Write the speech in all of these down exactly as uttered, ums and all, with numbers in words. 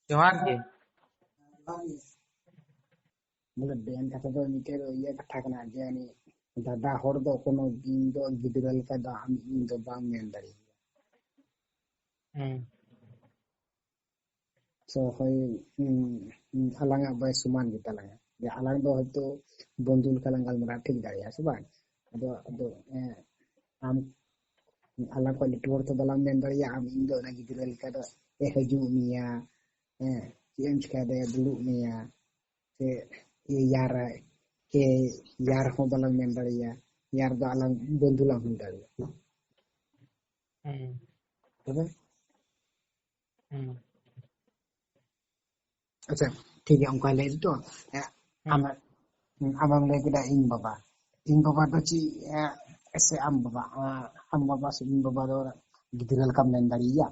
ᱡᱚᱦᱟᱨ ᱜᱮ᱾ ᱵᱚᱞᱮ ᱵᱮᱱ ᱠᱟᱛᱷᱟ ᱫᱚ ᱢᱤᱫᱴᱮᱡ ᱤᱭᱟᱹ ᱠᱟᱛᱷᱟ ᱠᱟᱱᱟ ᱡᱮ ᱩᱱᱤ ᱫᱟᱫᱟ ᱦᱚᱲ ᱫᱚ ᱠᱳᱱᱳ ᱫᱤᱱ ᱫᱚ ᱜᱤᱫᱽᱨᱟᱹ ᱞᱮᱠᱟ ᱫᱚ ᱟᱢ ᱤᱧ ᱫᱚ ᱵᱟᱢ ᱢᱮᱱ ᱫᱟᱲᱮᱭᱟᱜᱼᱟ᱾ ᱦᱩᱸ᱾ So ᱦᱳᱭ, ᱩᱸ, ᱩᱸ, ᱟᱞᱟᱝᱟᱜ ᱵᱚᱭᱮᱥ ᱥᱚᱢᱟᱱ ᱜᱮᱛᱟᱞᱟᱝᱟ᱾ ᱡᱮ ᱟᱞᱟᱝ ᱫᱚ ᱦᱚᱭᱛᱳ ᱵᱚᱱᱫᱷᱩ ᱞᱮᱠᱟ ᱞᱟᱝ ᱜᱟᱞᱢᱟᱨᱟᱣ ᱴᱷᱤᱠ ᱫᱟᱲᱮᱭᱟᱜᱼᱟ, ᱥᱮ ᱵᱟᱝ? ᱟᱫᱚ, ᱟᱫᱚ, ᱮᱸ, ᱟᱢ ᱟᱞᱟᱝ ᱠᱷᱚᱱ ᱞᱟᱹᱴᱩ ᱦᱚᱲ ᱛᱚ ᱵᱟᱞᱟᱝ ᱢᱮᱱ ᱫᱟᱲᱮᱭᱟᱜᱼᱟ, ᱟᱢ ᱤᱧ ᱫᱚ ᱚᱱᱟ ᱜᱤᱫᱽᱨᱟᱹ ᱞᱮᱠᱟ ᱫᱚ, ᱮ, ᱦᱤᱡᱩᱜ ᱢᱮᱭᱟ, ᱦᱮᱸ, ᱪᱮᱫ ᱮᱢ ᱪᱤᱠᱟᱹᱭ ᱫᱟᱭᱟ, ᱫᱩᱲᱩᱵ ᱢᱮᱭᱟ, ᱥᱮ ᱤᱭᱟᱨ, ᱠᱮ ᱭᱟᱨ ᱦᱚᱸ ᱵᱟᱞᱟᱝ ᱢᱮᱱ ᱫᱟᱲᱮᱭᱟᱜᱼᱟ, ᱭᱟᱨ ᱫᱚ ᱟᱞᱟᱝ ᱵᱚᱱᱫᱷᱩ ᱞᱟᱝ ᱦᱩᱭ ᱫᱟᱲᱮᱭᱟᱜᱼᱟ᱾ ᱦᱩᱸ᱾ ᱛᱚᱵᱮ ᱦᱩᱸ᱾ ᱟᱪᱪᱷᱟ, ᱴᱷᱤᱠ ᱜᱮᱭᱟ, ᱚᱱᱠᱟ ᱞᱟᱹᱭ ᱛᱚ, ᱮ, ᱟᱢ, ᱟᱢᱮᱢ ᱞᱟᱹᱭ ᱠᱮᱫᱟ ᱤᱧ ᱵᱟᱵᱟ᱾ ᱤᱧ ᱵᱟᱵᱟ ᱫᱚ ᱪᱮᱫ, ᱮ, ᱥᱮ ᱟᱢ ᱵᱟᱵᱟ? ᱮ, ᱟᱢ ᱵᱟᱵᱟ ᱥᱮ ᱤᱧ ᱵᱟᱵᱟ ᱫᱚ ᱜᱤᱫᱽᱨᱟᱹ ᱞᱮᱠᱟᱢ ᱢᱮᱱ ᱫᱟᱲᱮᱭᱟᱭᱟ?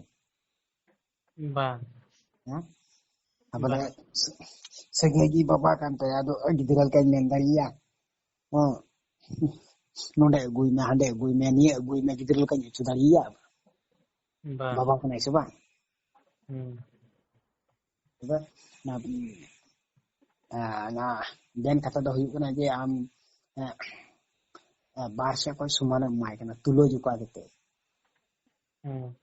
ᱵᱟᱝ᱾ ᱦᱮᱸ? ᱟᱵᱚ ᱫᱚ ᱵᱟᱝ᱾ ᱥᱟᱹᱜᱟᱹᱭ ᱜᱮ ᱵᱟᱵᱟ ᱠᱟᱱ ᱛᱟᱭᱟ, ᱟᱫᱚ ᱜᱤᱫᱽᱨᱟᱹ ᱞᱮᱠᱟᱧ ᱢᱮᱱ ᱫᱟᱲᱮᱭᱟᱭᱟ? ᱦᱮᱸ᱾ ᱱᱚᱰᱮ ᱟᱹᱜᱩᱭ ᱢᱮ, ᱦᱟᱸᱰᱮ ᱟᱹᱜᱩᱭ ᱢᱮ, ᱱᱤᱭᱟᱹ ᱟᱹᱜᱩᱭ ᱢᱮ, ᱜᱤᱫᱽᱨᱟᱹ ᱞᱮᱠᱟᱧ ᱟᱹᱪᱩ ᱫᱟᱲᱮᱭᱟᱭᱟ? ᱵᱟᱝ᱾ ᱵᱟᱵᱟ ᱠᱟᱱᱟᱭ ᱥᱮ ᱵᱟᱝ? ᱦᱩᱸ᱾ ᱛᱚᱵᱮ ᱚᱱᱟ, ᱟ, ᱚᱱᱟ ᱵᱮᱱ ᱠᱟᱛᱷᱟ ᱫᱚ ᱦᱩᱭᱩᱜ ᱠᱟᱱᱟ ᱡᱮ ᱟᱢ, ᱮ, ᱮ, ᱵᱟᱨ ᱥᱮᱫ ᱠᱷᱚᱱ ᱥᱚᱢᱟᱱᱮᱢ ᱮᱢᱟᱭ ᱠᱟᱱᱟ, ᱛᱩᱞᱟᱹ ᱡᱚᱠᱷᱟ ᱠᱟᱛᱮ᱾ ᱦᱩᱸ᱾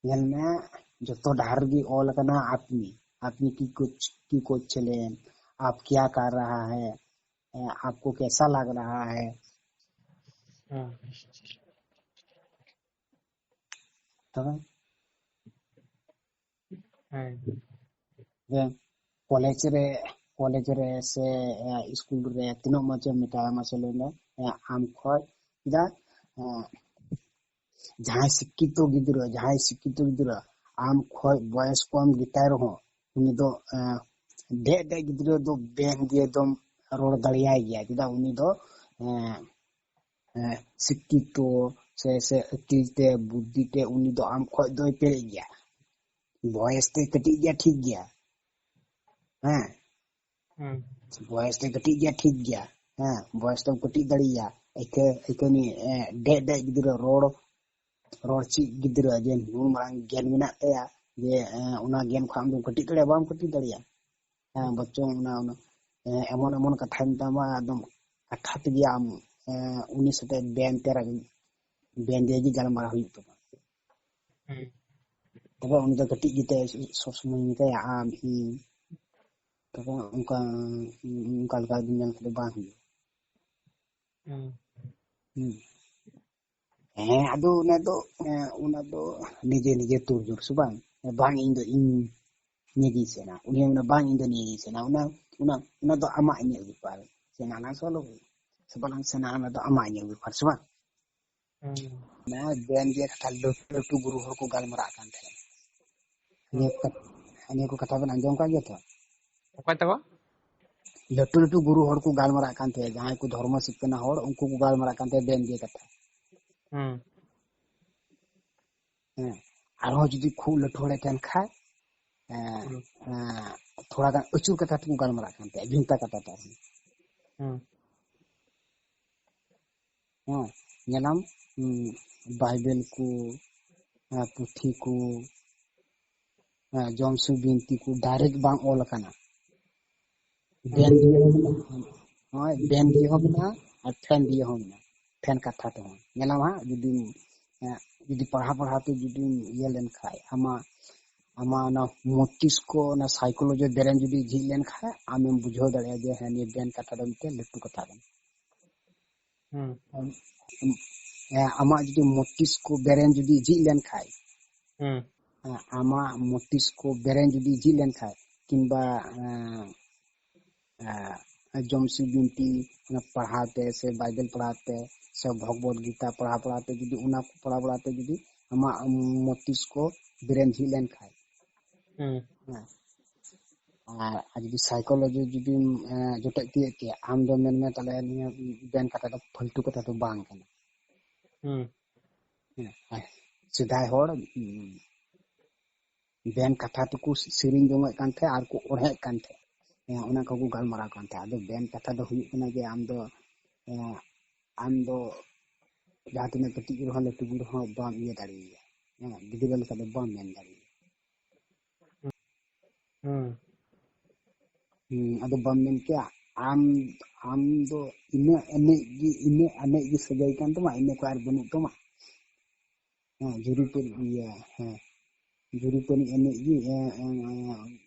ᱧᱮᱞ ᱢᱮ, ᱡᱚᱛᱚ ᱰᱟᱦᱟᱨ ᱨᱮᱜᱮ ᱚᱞ ᱟᱠᱟᱱᱟ ᱟᱯᱱᱤ, ᱟᱯᱱᱤ ᱠᱤ ᱠᱩᱪ, ᱠᱤ ᱠᱩᱪ ᱪᱮᱞᱮᱱ, ᱟᱯ ᱠᱭᱟ ᱠᱟᱨ ᱨᱟᱦᱟ ᱦᱮ, ᱮ, ᱟᱯᱠᱳ ᱠᱮᱥᱟ ᱞᱟᱜ ᱨᱟᱦᱟ ᱦᱮ᱾ ᱦᱩᱸ᱾ ᱛᱚᱵᱮ ᱦᱮᱸ᱾ ᱡᱮ ᱠᱚᱞᱮᱡᱽ ᱨᱮ, ᱠᱚᱞᱮᱡᱽ ᱨᱮ ᱥᱮ, ᱮ, ᱤᱥᱠᱩᱞ ᱨᱮ ᱛᱤᱱᱟᱹᱜ ᱢᱚᱡᱽ ᱮᱢ ᱢᱮᱛᱟᱭᱟ ᱢᱟᱥᱮ ᱞᱟᱹᱭ ᱢᱮ? ᱮ, ᱟᱢ ᱠᱷᱚᱡ ᱪᱮᱫᱟᱜ, ᱮ, ᱡᱟᱦᱟᱸᱭ ᱥᱤᱠᱠᱷᱤᱛᱚ ᱜᱤᱫᱽᱨᱟᱹ, ᱡᱟᱦᱟᱸᱭ ᱥᱤᱠᱠᱷᱤᱛᱚ ᱜᱤᱫᱽᱨᱟᱹ ᱟᱢ ᱠᱷᱚᱡ ᱵᱚᱭᱮᱥ ᱠᱚᱢ ᱜᱮᱛᱟᱭ ᱨᱮᱦᱚᱸ, ᱩᱱᱤ ᱫᱚ, ᱮ, ᱰᱮᱡ ᱰᱮᱡ ᱜᱤᱫᱽᱨᱟᱹ ᱫᱚ ᱵᱮᱱ ᱫᱤᱭᱮ ᱫᱚᱢ ᱨᱚᱲ ᱫᱟᱲᱮᱭᱟᱭ ᱜᱮᱭᱟ᱾ ᱪᱮᱫᱟᱜ? ᱩᱱᱤ ᱫᱚ, ᱮ, ᱮ, ᱥᱤᱠᱠᱷᱤᱛᱚ ᱥᱮ, ᱥᱮ ᱟᱹᱠᱤᱞ ᱛᱮ, ᱵᱩᱫᱽᱫᱷᱤ ᱛᱮ ᱩᱱᱤ ᱫᱚ ᱟᱢ ᱠᱷᱚᱡ ᱫᱚᱭ ᱯᱮᱨᱮᱡ ᱜᱮᱭᱟ᱾ ᱵᱚᱭᱮᱥ ᱛᱮ ᱠᱟᱹᱴᱤᱡ ᱜᱮᱭᱟ, ᱴᱷᱤᱠ ᱜᱮᱭᱟ᱾ ᱦᱮᱸ, ᱦᱩᱸ᱾ ᱵᱚᱭᱮᱥ ᱛᱮ ᱠᱟᱹᱴᱤᱡ ᱜᱮᱭᱟ, ᱴᱷᱤᱠ ᱜᱮᱭᱟ᱾ ᱦᱮᱸ, ᱵᱚᱭᱮᱥ ᱛᱮᱢ ᱠᱟᱹᱴᱤᱡ ᱫᱟᱲᱮᱭᱟᱭᱟ᱾ ᱟᱹᱭᱠᱟᱹ-, ᱟᱹᱭᱠᱟᱹᱣ ᱱᱤᱭᱟᱹ, ᱮ, ᱰᱮᱡ ᱰᱮᱡ ᱜᱤᱫᱽᱨᱟᱹ ᱨᱚᱲ ᱨᱚᱲ ᱪᱮᱫ ᱜᱤᱫᱽᱨᱟᱹ ᱡᱮ ᱱᱩᱱ ᱢᱟᱨᱟᱝ ᱜᱮᱱ ᱢᱮᱱᱟᱜ ᱛᱟᱭᱟ, ᱡᱮ ᱮᱸ, ᱚᱱᱟ ᱜᱮᱱ ᱠᱷᱚᱱ ᱟᱢ ᱫᱚᱢ ᱠᱟᱹᱴᱤᱡ ᱫᱟᱲᱮᱭᱟᱜᱼᱟ? ᱵᱟᱢ ᱠᱟᱹᱴᱤᱡ ᱫᱟᱲᱮᱭᱟᱜᱼᱟ᱾ ᱦᱮᱸ, ᱵᱚᱪᱚᱝ ᱚᱱᱟ, ᱚᱱᱟ, ᱮᱸ, ᱮᱢᱚᱱ ᱮᱢᱚᱱ ᱠᱟᱛᱷᱟᱭ ᱢᱮᱛᱟᱢᱟ, ᱮᱠᱫᱚᱢ ᱠᱟᱛᱷᱟ ᱛᱮᱜᱮ ᱟᱢ, ᱮᱸ, ᱩᱱᱤ ᱥᱟᱛᱮ ᱵᱮᱱ ᱛᱮ ᱨᱟᱜ-, ᱵᱮᱱ ᱫᱤᱭᱮ ᱜᱮ ᱜᱟᱞᱢᱟᱨᱟᱣ ᱦᱩᱭᱩᱜ ᱛᱟᱢᱟ᱾ ᱦᱩᱸ᱾ ᱛᱚᱵᱮ ᱩᱱᱤ ᱫᱚ ᱠᱟᱹᱴᱤᱡ ᱜᱮᱛᱮ ᱥᱚᱵ ᱥᱚᱢᱚᱭ ᱢᱮᱛᱟᱭᱟ ᱟᱢ ᱤᱧ, ᱛᱚᱵᱮ ᱚᱱᱠᱟ, ᱚᱱᱠᱟ ᱞᱮᱠᱟ ᱧᱮᱞ ᱠᱟᱛᱮ ᱵᱟᱝ ᱦᱩᱭᱩᱜᱼᱟ᱾ ᱦᱩᱸ᱾ ᱦᱩᱸ᱾ ᱦᱮᱸ, ᱟᱫᱚ ᱚᱱᱟ ᱫᱚ, ᱮᱸ, ᱚᱱᱟ ᱫᱚ ᱱᱤᱡᱮ ᱱᱤᱡᱮ ᱛᱩᱨ ᱡᱳᱨ ᱥᱮ ᱵᱟᱝ? ᱵᱟᱝ, ᱤᱧ ᱫᱚ ᱤᱧ ᱱᱤᱭᱟᱹᱜᱤᱧ ᱥᱮᱱᱟ, ᱩᱱᱤ ᱦᱚᱸ ᱢᱮᱱᱟ, "ᱵᱟᱝ, ᱤᱧ ᱫᱚ ᱱᱤᱭᱟᱹᱜᱤᱧ ᱥᱮᱱᱟ", ᱚᱱᱟ, ᱚᱱᱟ, ᱚᱱᱟ ᱫᱚ ᱟᱢᱟᱜ ᱤᱧᱟᱹᱜ ᱵᱮᱯᱟᱨ, ᱥᱮᱱᱟ ᱞᱟᱝ ᱥᱮ ᱵᱟᱞᱟᱝ ᱥᱮᱱᱟ, ᱚᱱᱟ ᱫᱚ ᱟᱢᱟᱜ ᱤᱧᱟᱹᱜ ᱵᱮᱯᱟᱨ ᱥᱮ ᱵᱟᱝ? ᱦᱩᱸ᱾ ᱚᱱᱟ ᱵᱮᱱ ᱜᱮ ᱠᱟᱛᱷᱟ ᱞᱟᱹᱴᱩ ᱞᱟᱹᱴᱩ ᱜᱩᱨᱩ ᱦᱚᱲ ᱠᱚ ᱜᱟᱞᱢᱟᱨᱟᱜ ᱠᱟᱱ ᱛᱟᱦᱮᱸᱱ᱾ ᱱᱤᱭᱟᱹ ᱠᱚ ᱠᱟᱛᱷᱟ, ᱱᱤᱭᱟᱹ ᱠᱚ ᱠᱟᱛᱷᱟ ᱵᱮᱱ ᱟᱸᱡᱚᱢ ᱠᱟᱜ ᱜᱮᱭᱟ ᱛᱚ? ᱚᱠᱚᱭ ᱛᱟᱠᱚ? ᱞᱟᱹᱴᱩ ᱞᱟᱹᱴᱩ ᱜᱩᱨᱩ ᱦᱚᱲ ᱠᱚ ᱜᱟᱞᱢᱟᱨᱟᱜ ᱠᱟᱱ ᱛᱟᱦᱮᱸᱫ, ᱡᱟᱦᱟᱸᱭ ᱠᱚ ᱫᱷᱚᱨᱢᱚ ᱥᱤᱠᱷᱱᱟᱹ ᱦᱚᱲ, ᱩᱱᱠᱩ ᱠᱚ ᱜᱟᱞᱢᱟᱨᱟᱜ ᱠᱟᱱ ᱛᱟᱦᱮᱸᱫ ᱵᱮᱱ ᱫᱤᱭᱮ ᱠᱟᱛᱷᱟ᱾ ᱦᱩᱸ᱾ ᱦᱮᱸ, ᱟᱨᱦᱚᱸ ᱡᱩᱫᱤ ᱠᱷᱩᱵ ᱞᱟᱹᱴᱩ ᱦᱚᱲᱮ ᱛᱟᱦᱮᱱ ᱠᱷᱟᱡ, ᱮᱸ, ᱦᱩᱸ᱾ ᱮᱸ, ᱛᱷᱚᱲᱟ ᱜᱟᱱ ᱟᱹᱪᱩᱨ ᱠᱟᱛᱷᱟ ᱛᱮᱠᱚ ᱜᱟᱞᱢᱟᱨᱟᱜ ᱠᱟᱱ ᱛᱟᱦᱮᱸᱫ, ᱵᱷᱮᱱᱛᱟ ᱠᱟᱛᱷᱟ ᱛᱮ ᱟᱨᱦᱚᱸ᱾ ᱦᱩᱸ᱾ ᱦᱮᱸ, ᱧᱮᱞᱟᱢ, ᱩᱸ, ᱵᱟᱭᱵᱮᱞ ᱠᱚ, ᱮᱸ, ᱯᱩᱛᱷᱤ ᱠᱚ, ᱮᱸ, ᱡᱚᱢᱥᱤᱢ ᱵᱤᱱᱛᱤ ᱠᱚ direct ᱵᱟᱝ ᱚᱞ ᱟᱠᱟᱱᱟ᱾ ᱵᱮᱱ ᱫᱤᱭᱮ ᱦᱚᱸ ᱢᱮᱱᱟᱜᱼᱟ, ᱦᱳᱭ, ᱵᱮᱱ ᱫᱤᱭᱮ ᱦᱚᱸ ᱢᱮᱱᱟᱜᱼᱟ ᱟᱨ ᱯᱷᱮᱱ ᱫᱤᱭᱮ ᱦᱚᱸ ᱢᱮᱱᱟᱜᱼᱟ᱾ ᱯᱷᱮᱱ ᱠᱟᱛᱷᱟ ᱛᱮᱦᱚᱸ ᱧᱮᱞᱟᱢ ᱦᱟᱸᱜ, ᱡᱩᱫᱤᱢ, ᱮᱸ, ᱡᱩᱫᱤ ᱯᱟᱲᱦᱟᱣ ᱯᱟᱲᱦᱟᱣ ᱛᱮ ᱡᱩᱫᱤᱢ ᱤᱭᱟᱹ ᱞᱮᱱᱠᱷᱟᱡ, ᱟᱢᱟᱜ, ᱟᱢᱟᱜ ᱚᱱᱟ ᱢᱚᱥᱛᱤᱥᱠᱚ, ᱚᱱᱟ psychology brain ᱡᱩᱫᱤ ᱡᱷᱤᱡ ᱞᱮᱱᱠᱷᱟᱡ, ᱟᱢᱮᱢ ᱵᱩᱡᱷᱟᱹᱣ ᱫᱟᱲᱮᱭᱟᱜᱼᱟ ᱡᱮ ᱦᱮᱸ, ᱱᱤᱭᱟᱹ ᱵᱮᱱ ᱠᱟᱛᱷᱟ ᱫᱚ ᱢᱤᱫᱴᱮᱱ ᱞᱟᱹᱴᱩ ᱠᱟᱛᱷᱟ ᱠᱟᱱᱟ᱾ ᱦᱩᱸ᱾ ᱟᱢ, ᱟᱢ, ᱮ, ᱟᱢᱟᱜ ᱡᱩᱫᱤ ᱢᱚᱥᱛᱤᱥᱠᱚ brain ᱡᱩᱫᱤ ᱡᱷᱤᱡ ᱞᱮᱱᱠᱷᱟᱡ, ᱦᱩᱸ᱾ ᱮ, ᱟᱢᱟᱜ ᱢᱚᱥᱛᱤᱥᱠᱚ brain ᱡᱩᱫᱤ ᱡᱷᱤᱡ ᱞᱮᱱᱠᱷᱟᱡ, ᱠᱤᱝᱵᱟ, ᱮ, ᱮ, ᱡᱚᱢᱥᱤᱢ ᱵᱤᱱᱛᱤ ᱚᱱᱟ ᱯᱟᱲᱦᱟᱣ ᱛᱮ ᱥᱮ ᱵᱟᱭᱵᱮᱞ ᱯᱟᱲᱦᱟᱣ ᱛᱮ ᱥᱮ ᱵᱷᱚᱜᱚᱵᱚᱫ ᱜᱤᱛᱟ ᱯᱟᱲᱦᱟᱣ ᱯᱟᱲᱦᱟᱣ ᱛᱮ ᱡᱩᱫᱤ ᱚᱱᱟ ᱠᱚ ᱯᱟᱲᱦᱟᱣ ᱯᱟᱲᱦᱟᱣ ᱛᱮ ᱡᱩᱫᱤ ᱟᱢᱟᱜ ᱢᱚᱥᱛᱤᱥᱠᱚ brain ᱡᱷᱤᱡ ᱞᱮᱱᱠᱷᱟᱡ, ᱦᱩᱸ᱾ ᱦᱮᱸ᱾ ᱟᱨ, ᱟᱨ ᱡᱩᱫᱤ psychology ᱡᱩᱫᱤᱢ, ᱮ, ᱡᱚᱴᱮᱫ ᱛᱤᱭᱳᱜ ᱠᱮᱭᱟ, ᱟᱢ ᱫᱚ ᱢᱮᱱ ᱢᱮ ᱛᱟᱦᱞᱮ ᱱᱤᱭᱟᱹ ᱵᱮᱱ ᱠᱟᱛᱷᱟ ᱫᱚ ᱯᱷᱟᱹᱞᱛᱩ ᱠᱟᱛᱷᱟ ᱫᱚ ᱵᱟᱝ ᱠᱟᱱᱟ᱾ ᱦᱩᱸ᱾ ᱦᱮᱸ, ᱟᱨ ᱥᱮᱫᱟᱭ ᱦᱚᱲ, ᱩᱸ, ᱵᱮᱱ ᱠᱟᱛᱷᱟ ᱛᱮᱠᱚ ᱥᱮᱨᱮᱧ ᱡᱚᱝᱮᱫ ᱠᱟᱱ ᱛᱟᱦᱮᱸᱫ ᱟᱨ ᱠᱚ ᱚᱬᱦᱮᱫ ᱠᱟᱱ ᱛᱟᱦᱮᱸᱫ᱾ ᱦᱮᱸ, ᱚᱱᱟ ᱠᱚᱠᱚ ᱜᱟᱞᱢᱟᱨᱟᱣ ᱠᱟᱱ ᱛᱟᱦᱮᱸᱫ᱾ ᱟᱫᱚ ᱵᱮᱱ ᱠᱟᱛᱷᱟ ᱫᱚ ᱦᱩᱭᱩᱜ ᱠᱟᱱᱟ ᱡᱮ ᱟᱢ ᱫᱚ, ᱮ, ᱟᱢ ᱫᱚ ᱡᱟᱦᱟᱸ ᱛᱤᱱᱟᱹᱜ ᱠᱟᱹᱴᱤᱡ ᱨᱮᱦᱚᱸ ᱞᱟᱹᱴᱩ ᱨᱮᱦᱚᱸ ᱵᱟᱢ ᱤᱭᱟᱹ ᱫᱟᱲᱮᱭᱟᱭᱟ᱾ ᱦᱮᱸ, ᱜᱤᱫᱽᱨᱟᱹ ᱞᱮᱠᱟ ᱫᱚ ᱵᱟᱢ ᱢᱮᱱ ᱫᱟᱲᱮᱭᱟᱭᱟ᱾ ᱦᱩᱸ ᱦᱩᱸ, ᱟᱫᱚ ᱵᱟᱢ ᱢᱮᱱ ᱠᱮᱭᱟ, ᱟᱢ ᱟᱢ ᱫᱚ ᱤᱱᱟᱹ ᱮᱱᱮᱡ ᱜᱮ, ᱤᱱᱟᱹ ᱮᱱᱮᱡ ᱜᱮ ᱥᱟᱹᱜᱟᱹᱭ ᱠᱟᱱ ᱛᱟᱢᱟ, ᱤᱱᱟᱹ ᱠᱚ ᱟᱨ ᱵᱟᱹᱱᱩᱜ ᱛᱟᱢᱟ᱾ ᱦᱮᱸ, ᱡᱩᱨᱤᱯᱟᱹᱨᱤ ᱤᱭᱟᱹ, ᱦᱮᱸ, ᱡᱩᱨᱤᱯᱟᱹᱨᱤ ᱮᱱᱮᱡ ᱜᱮ, ᱮ, ᱮ, ᱮ,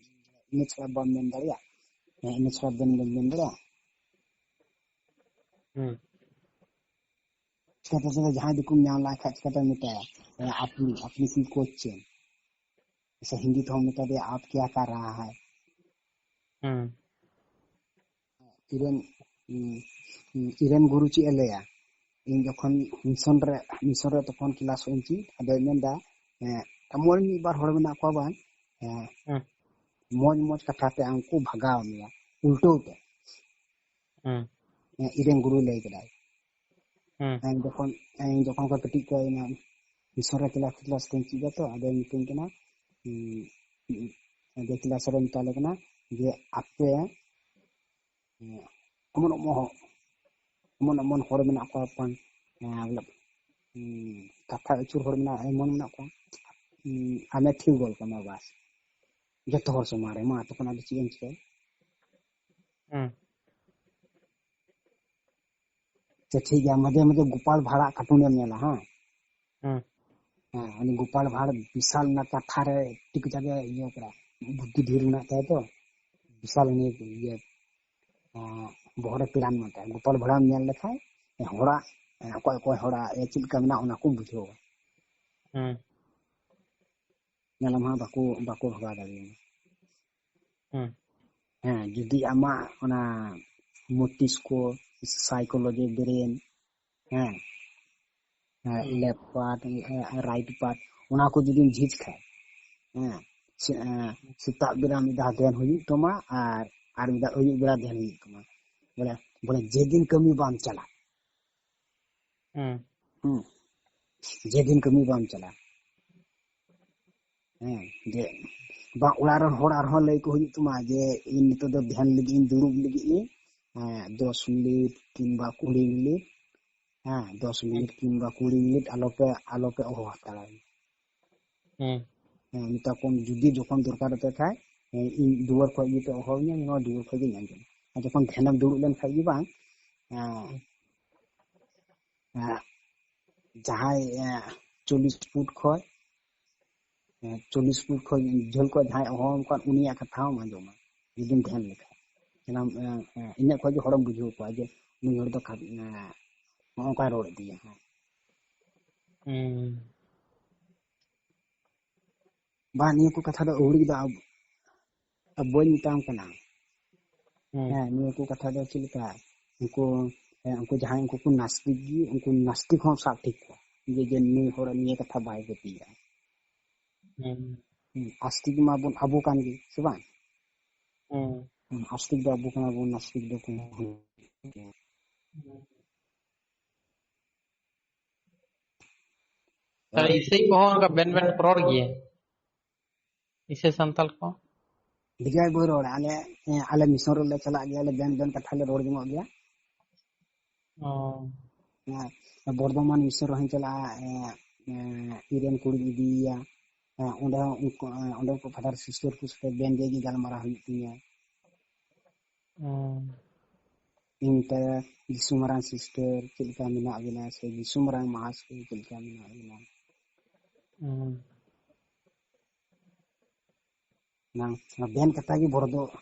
ᱤᱱᱟᱹ ᱪᱷᱟᱲᱟ ᱵᱟᱢ ᱢᱮᱱ ᱫᱟᱲᱮᱭᱟᱜ᱾ ᱦᱮᱸ, ᱤᱱᱟᱹ ᱪᱷᱟᱲᱟ ᱵᱟᱢ ᱢᱮᱱ ᱫᱟᱲᱮᱭᱟᱜ᱾ ᱦᱩᱸ ᱪᱤᱠᱟᱹᱛᱮ, ᱪᱤᱠᱟᱹᱛᱮ ᱡᱟᱦᱟᱸᱭ ᱫᱤᱠᱩᱢ ᱧᱟᱢ ᱞᱟᱭ ᱠᱷᱟᱡ ᱪᱤᱠᱟᱹᱛᱮ ᱢᱮᱛᱟᱭᱟ, ᱮ, ᱟᱯᱱᱤ, ᱟᱯᱱᱤ ᱥᱤ ᱠᱳᱪ ᱪᱮᱱ? ᱥᱮ ᱦᱤᱱᱫᱤ ᱛᱮᱦᱚᱸ ᱢᱮᱛᱟ ᱫᱮᱭᱟ, ᱟᱯ ᱠᱮᱭᱟ ᱠᱟᱨ ᱨᱟᱦᱟ ᱦᱟᱭ? ᱦᱩᱸ ᱤᱨᱮᱱ, ᱤᱨᱮᱱ ᱜᱩᱨᱩ ᱪᱮᱫ ᱮ ᱞᱟᱹᱭᱟ? ᱤᱧ ᱡᱚᱠᱷᱚᱱ ᱢᱤᱥᱚᱱ ᱨᱮ, ᱢᱤᱥᱚᱱ ᱨᱮ ᱛᱚᱠᱷᱚᱱ ᱠᱞᱟᱥ ᱦᱚᱸᱧ ᱪᱮᱫ, ᱟᱫᱚᱭ ᱢᱮᱱᱫᱟ, ᱮ, ᱮᱢᱚᱱ ᱢᱤᱫ ᱵᱟᱨ ᱦᱚᱲ ᱢᱮᱱᱟᱜ ᱠᱚᱣᱟ ᱵᱟᱝ, ᱮ, ᱦᱩᱸ ᱢᱚᱡᱽ ᱢᱚᱡᱽ ᱠᱟᱛᱷᱟ ᱛᱮ ᱩᱱᱠᱩ ᱵᱷᱟᱜᱟᱣ ᱢᱮᱭᱟ, ᱩᱞᱴᱟᱹᱣ ᱛᱮ᱾ ᱦᱩᱸ ᱮ, ᱤᱨᱮᱱ ᱜᱩᱨᱩᱭ ᱞᱟᱹᱭ ᱠᱮᱫᱟᱭ᱾ ᱦᱩᱸ ᱤᱧ ᱡᱚᱠᱷᱚᱱ, ᱤᱧ ᱡᱚᱠᱷᱚᱱ ᱠᱚ ᱠᱟᱹᱴᱤᱡ ᱠᱚ, ᱤᱧ ᱢᱤᱥᱚᱱ ᱨᱮ ᱠᱞᱟᱥ, ᱠᱞᱟᱥ ᱠᱚᱧ ᱪᱮᱫ ᱮᱫᱟ ᱛᱚ, ᱟᱫᱚᱭ ᱢᱤᱛᱟᱹᱧ ᱠᱟᱱᱟ, ᱩᱸ, ᱡᱮ ᱠᱞᱟᱥ ᱨᱮ ᱢᱮᱛᱟ ᱞᱮ ᱠᱟᱱᱟ ᱡᱮ ᱟᱯᱮ, ᱩᱸ, ᱮᱢᱚᱱ ᱮᱢᱚᱱ ᱦᱚᱲ, ᱮᱢᱚᱱ ᱮᱢᱚᱱ ᱦᱚᱲ ᱢᱮᱱᱟᱜ ᱠᱚᱣᱟ, ᱵᱟᱝ, ᱮᱸ, ᱢᱚᱛᱞᱚᱵ, ᱩᱸ, ᱠᱟᱛᱷᱟ ᱟᱹᱪᱩᱨ ᱦᱚᱲ ᱢᱮᱱᱟᱜ, ᱮᱢᱚᱱ ᱢᱮᱱᱟᱜ ᱠᱚᱣᱟ, ᱩᱸ, ᱟᱢᱮ ᱛᱷᱤᱨ ᱜᱚᱫ ᱠᱟᱢᱟ ᱵᱟᱥ, ᱡᱚᱛᱚ ᱦᱚᱲ ᱥᱟᱢᱟᱝ ᱨᱮ, ᱢᱟ ᱛᱚᱠᱷᱚᱱ ᱟᱫᱚ ᱪᱮᱫ ᱮᱢ ᱪᱤᱠᱟᱹᱭᱟ? ᱦᱩᱸ ᱟᱪᱪᱷᱟ, ᱴᱷᱤᱠ ᱜᱮᱭᱟ, ᱢᱟᱡᱷᱮ ᱢᱟᱡᱷᱮ ᱜᱳᱯᱟᱞ ᱵᱷᱟᱲᱟ ᱠᱟᱨᱴᱩᱱ ᱮᱢ ᱧᱮᱞᱟ, ᱦᱮᱸ? ᱦᱩᱸ ᱦᱮᱸ, ᱩᱱᱤ ᱜᱳᱯᱟᱞ ᱵᱷᱟᱲ ᱵᱤᱥᱟᱞ ᱚᱱᱟ ᱠᱟᱛᱷᱟ ᱨᱮ ᱴᱤᱠ ᱡᱟᱜᱮ ᱤᱭᱟᱹ ᱠᱟᱫᱟ, ᱵᱩᱫᱽᱫᱷᱤ ᱰᱷᱮᱨ ᱢᱮᱱᱟᱜ ᱛᱟᱭᱟ ᱛᱚ, ᱵᱤᱥᱟᱞ ᱩᱱᱤ ᱤᱭᱟᱹ, ᱮᱸ, ᱵᱚᱦᱚᱜ ᱨᱮ ᱯᱞᱟᱱ ᱢᱮᱱᱟᱜ ᱛᱟᱭᱟ᱾ ᱜᱳᱯᱟᱞ ᱵᱷᱟᱲᱟᱢ ᱧᱮᱞ ᱞᱮᱠᱷᱟᱱ ᱦᱚᱲᱟᱜ, ᱮᱸ, ᱚᱠᱚᱭ ᱚᱠᱚᱭ ᱦᱚᱲᱟᱜ ᱤᱭᱟᱹ ᱪᱮᱫ ᱞᱮᱠᱟ ᱢᱮᱱᱟᱜᱼᱟ, ᱚᱱᱟ ᱠᱚᱢ ᱵᱩᱡᱷᱟᱹᱣᱟ᱾ ᱦᱩᱸ ᱧᱮᱞᱟᱢ ᱦᱟᱸᱜ ᱵᱟᱠᱚ, ᱵᱟᱠᱚ ᱵᱷᱟᱜᱟᱣ ᱫᱟᱲᱮᱭᱟᱢᱟ᱾ ᱦᱩᱸ ᱦᱮᱸ, ᱡᱩᱫᱤ ᱟᱢᱟᱜ ᱚᱱᱟ ᱢᱚᱥᱛᱤᱥᱠᱚ, psychology, brain, ᱦᱮᱸ, ᱦᱮᱸ, ᱦᱩᱸ left part, ᱦᱮᱸ, right part, ᱚᱱᱟ ᱠᱚ ᱡᱩᱫᱤᱢ ᱡᱷᱤᱡ ᱠᱷᱟᱡ, ᱦᱮᱸ, ᱥᱮ-, ᱮᱸ, ᱥᱮᱛᱟᱜ ᱵᱮᱲᱟ ᱢᱤᱫ ᱫᱷᱟᱣ ᱫᱷᱮᱭᱟᱱ ᱦᱩᱭᱩᱜ ᱛᱟᱢᱟ ᱟᱨ, ᱟᱨ ᱢᱤᱫ ᱫᱷᱟᱣ ᱟᱹᱭᱩᱵ ᱵᱮᱲᱟ ᱫᱷᱮᱭᱟᱱ ᱦᱩᱭᱩᱜ ᱛᱟᱢᱟ᱾ ᱵᱚᱞᱮ, ᱵᱚᱞᱮ ᱡᱮᱫᱤᱱ ᱠᱟᱹᱢᱤ ᱵᱟᱢ ᱪᱟᱞᱟᱜ, ᱦᱩᱸ ᱦᱩᱸ, ᱡᱮᱫᱤᱱ ᱠᱟᱹᱢᱤ ᱵᱟᱢ ᱪᱟᱞᱟᱜ, ᱦᱮᱸ, ᱡᱮ ᱵᱟᱝ ᱚᱲᱟᱜ ᱨᱮᱱ ᱦᱚᱲ ᱟᱨᱦᱚᱸ ᱞᱟᱹᱭ ᱠᱚ ᱦᱩᱭᱩᱜ ᱛᱟᱢᱟ ᱡᱮ ᱤᱧ ᱱᱤᱛᱚᱜ ᱫᱚ ᱫᱷᱮᱭᱟᱱ ᱞᱟᱹᱜᱤᱫ ᱤᱧ ᱫᱩᱲᱩᱵ ᱞᱟᱹᱜᱤᱫ ᱤᱧ, ᱦᱮᱸ, ᱫᱚᱥ ᱢᱤᱱᱤᱴ ᱠᱤᱝᱵᱟ ᱠᱩᱲᱤ ᱢᱤᱱᱤᱴ, ᱦᱮᱸ, ᱫᱚᱥ ᱢᱤᱱᱤᱴ ᱠᱤᱝᱵᱟ ᱠᱩᱲᱤ ᱢᱤᱱᱤᱴ ᱟᱞᱚᱯᱮ, ᱟᱞᱚᱯᱮ ᱚᱦᱚ ᱦᱟᱛᱟᱲᱟ᱾ ᱦᱩᱸ᱾ ᱦᱮᱸ, ᱢᱮᱛᱟ ᱠᱚᱢ ᱡᱩᱫᱤ ᱡᱚᱠᱷᱚᱱ ᱫᱚᱨᱠᱟᱨ ᱟᱯᱮ ᱠᱷᱟᱡ, ᱦᱮᱸ, ᱤᱧ ᱫᱩᱣᱟᱹᱨ ᱠᱷᱚᱡ ᱜᱮᱯᱮ ᱚᱦᱚᱣᱟᱹᱧᱟ, ᱱᱚᱣᱟ ᱫᱩᱣᱟᱹᱨ ᱠᱷᱚᱡ ᱜᱤᱧ ᱟᱸᱡᱚᱢᱟ᱾ ᱟᱨ ᱡᱚᱠᱷᱚᱱ ᱫᱷᱮᱭᱟᱱᱮᱢ ᱫᱩᱲᱩᱵ ᱞᱮᱱ ᱠᱷᱟᱡ ᱜᱮ ᱵᱟᱝ, ᱮᱸ, ᱮᱸ, ᱡᱟᱦᱟᱸᱭ, ᱮᱸ, ᱪᱚᱞᱞᱤᱥ ᱯᱷᱩᱴ ᱠᱷᱚᱡ, ᱮᱸ, ᱪᱚᱞᱞᱤᱥ ᱯᱷᱩᱴ ᱠᱷᱚᱡ ᱡᱷᱟᱹᱞ ᱠᱷᱚᱡ ᱡᱟᱦᱟᱸᱭ ᱚᱦᱚᱣᱟᱢ ᱠᱷᱟᱱ ᱩᱱᱤᱭᱟᱜ ᱠᱟᱛᱷᱟ ᱦᱚᱸᱢ ᱟᱸᱡᱚᱢᱟ, ᱡᱩᱫᱤᱢ ᱫᱷᱮᱭᱟᱱ ᱞᱮᱠᱷᱟᱡ᱾ ᱮᱱᱟᱢ, ᱮᱸ, ᱮᱸ, ᱤᱱᱟᱹᱜ ᱠᱷᱚᱡ ᱜᱮ ᱦᱚᱲᱮᱢ ᱵᱩᱡᱷᱟᱹᱣ ᱠᱚᱣᱟ ᱡᱮ ᱩᱱᱤ ᱦᱚᱲ ᱫᱚ ᱠᱷᱟ-, ᱮᱸ, ᱱᱚᱜᱼᱚ ᱱᱚᱝᱠᱟᱭ ᱨᱚᱲ ᱤᱫᱤᱭᱟ ᱦᱟᱸᱜ᱾ ᱦᱩᱸ᱾ ᱵᱟ, ᱱᱤᱭᱟᱹ ᱠᱚ ᱠᱟᱛᱷᱟ ᱫᱚ ᱟᱹᱣᱲᱤ ᱫᱚ ᱟᱵ-, ᱟᱵ-, ᱵᱟᱹᱧ ᱢᱮᱛᱟᱢ ᱠᱟᱱᱟ᱾ ᱦᱩᱸ᱾ ᱦᱮᱸ, ᱱᱤᱭᱟᱹ ᱠᱚ ᱠᱟᱛᱷᱟ ᱫᱚ ᱪᱮᱫ ᱞᱮᱠᱟ? ᱩᱱᱠᱩ, ᱦᱮᱸ, ᱩᱱᱠᱩ ᱡᱟᱦᱟᱸᱭ ᱩᱱᱠᱩ ᱠᱚ ᱱᱟᱥᱛᱤᱠ ᱜᱮ, ᱩᱱᱠᱩ ᱱᱟᱥᱛᱤᱠ ᱦᱚᱸ ᱥᱟᱵ ᱴᱷᱤᱠ ᱠᱚᱣᱟ᱾ ᱡᱮ, ᱡᱮ ᱱᱩᱭ ᱦᱚᱲ ᱱᱤᱭᱟᱹ ᱠᱟᱛᱷᱟ ᱵᱟᱭ ᱯᱟᱹᱛᱭᱟᱹᱜᱼᱟ᱾ ᱦᱩᱸ᱾ ᱦᱩᱸ, ᱟᱥᱛᱤᱠ ᱢᱟ ᱵᱚᱱ ᱟᱵᱚ ᱠᱟᱱ ᱜᱮ, ᱥᱮ ᱵᱟᱝ? ᱦᱩᱸ᱾ ᱦᱩᱸ, ᱟᱥᱛᱤᱠ ᱫᱚ ᱟᱵᱚ ᱠᱟᱱᱟ ᱵᱚᱱ, ᱱᱟᱥᱛᱤᱠ ᱫᱚ ᱠᱚ ᱛᱟᱦᱞᱮ ᱤᱥᱟᱹᱭ ᱠᱚᱦᱚᱸ ᱚᱱᱠᱟ ᱵᱮᱱ ᱵᱮᱱ ᱠᱚ ᱨᱚᱲ ᱜᱮᱭᱟ? ᱤᱥᱟᱹᱭ ᱥᱟᱱᱛᱟᱞ ᱠᱚ? ᱵᱷᱮᱡᱟᱭ ᱵᱚᱭ ᱨᱚᱲ, ᱟᱞᱮ, ᱦᱮᱸ, ᱟᱞᱮ ᱢᱤᱥᱚᱱ ᱨᱮᱞᱮ ᱪᱟᱞᱟᱜ ᱜᱮᱭᱟ, ᱟᱞᱮ ᱵᱮᱱ ᱵᱮᱱ ᱠᱟᱛᱷᱟ ᱞᱮ ᱨᱚᱲ ᱡᱚᱝᱚᱜ ᱜᱮᱭᱟ᱾ ᱚ᱾ ᱦᱮᱸ, ᱵᱚᱨᱫᱷᱚᱢᱟᱱ ᱢᱤᱥᱚᱱ ᱨᱮᱦᱚᱸᱧ ᱪᱟᱞᱟᱜᱼᱟ, ᱮᱸ, ᱮᱸ, ᱤᱧ ᱨᱮᱱ ᱠᱩᱲᱤᱧ ᱤᱫᱤᱭᱮᱭᱟ᱾ ᱮᱸ, ᱚᱸᱰᱮ ᱦᱚᱸ ᱩᱱᱠᱩ, ᱮᱸ, ᱚᱸᱰᱮ ᱠᱚ ᱯᱷᱟᱫᱟᱨ ᱥᱤᱥᱴᱟᱨ ᱠᱚ ᱥᱟᱛᱮ ᱵᱮᱱ ᱫᱤᱭᱮ ᱜᱮ ᱜᱟᱞᱢᱟᱨᱟᱣ ᱦᱩᱭᱩᱜ ᱛᱤᱧᱟᱹ᱾ ᱚ᱾ ᱤᱧ ᱛᱮ ᱡᱤᱥᱩ ᱢᱟᱨᱟᱝ ᱥᱤᱥᱴᱟᱨ ᱪᱮᱫ ᱞᱮᱠᱟ ᱢᱮᱱᱟᱜ ᱵᱤᱱᱟ, ᱥᱮ ᱡᱤᱥᱩ ᱢᱟᱨᱟᱝ ᱢᱟᱦᱟᱥ ᱠᱚ ᱪᱮᱫ ᱞᱮᱠᱟ ᱢᱮᱱᱟᱜ ᱵᱤᱱᱟ᱾ ᱚ᱾ ᱱᱟᱝ, ᱱᱚᱣᱟ ᱵᱮᱱ ᱠᱟᱛᱷᱟ ᱜᱮ ᱵᱚᱨᱫᱚ-,